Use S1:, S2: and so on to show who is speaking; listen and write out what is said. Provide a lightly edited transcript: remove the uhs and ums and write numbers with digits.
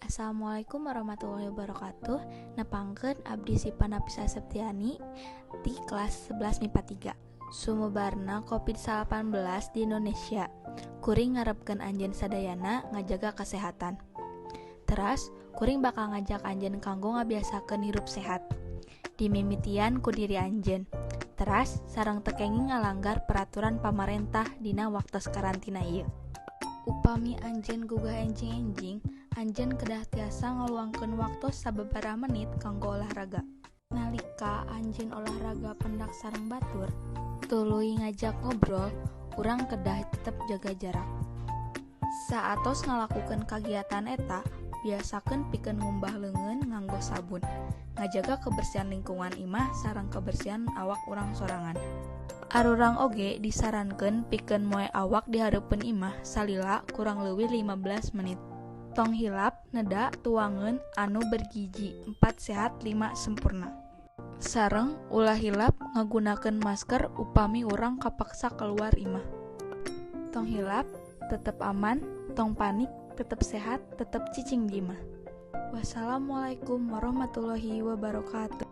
S1: Assalamualaikum warahmatullahi wabarakatuh. Nepangkeun abdi Sipa Napisa Septiani ti kelas 11 MIPA 3. Sumebarna Covid-19 di Indonesia. Kuring ngarepkeun anjeun sadayana ngajaga kesehatan. Teras, kuring bakal ngajak anjeun kanggo ngabiasakeun hirup sehat. Dimimitian ku diri anjeun. Teras, sareng teu kenging ngalanggar peraturan pamarentah dina waktos karantina ieu. Upami anjeun gugah enjing-enjing, anjeun kedah tiasa ngaluangkeun waktu sababaraha menit kanggo olahraga. Nalika anjeun olahraga pendak sareng batur, tuluy ngajak ngobrol, urang kedah tetep jaga jarak. Saatos ngalakukeun kagiatan eta, biasakeun pikeun ngumbah leungeun nganggo sabun, ngajaga kebersihan lingkungan imah sareng kebersihan awak urang sorangan. Arurang oge disarankeun pikeun moe awak di hareupeun imah salila kurang leuwih 15 menit. Tong hilap neda tuangan anu bergizi 4 sehat 5 sempurna. Sareng ulah hilap ngagunakeun masker upami urang kapaksa keluar imah. Tong hilap tetep aman, tong panik, tetep sehat, tetep cicing di imah. Wassalamualaikum warahmatullahi wabarakatuh.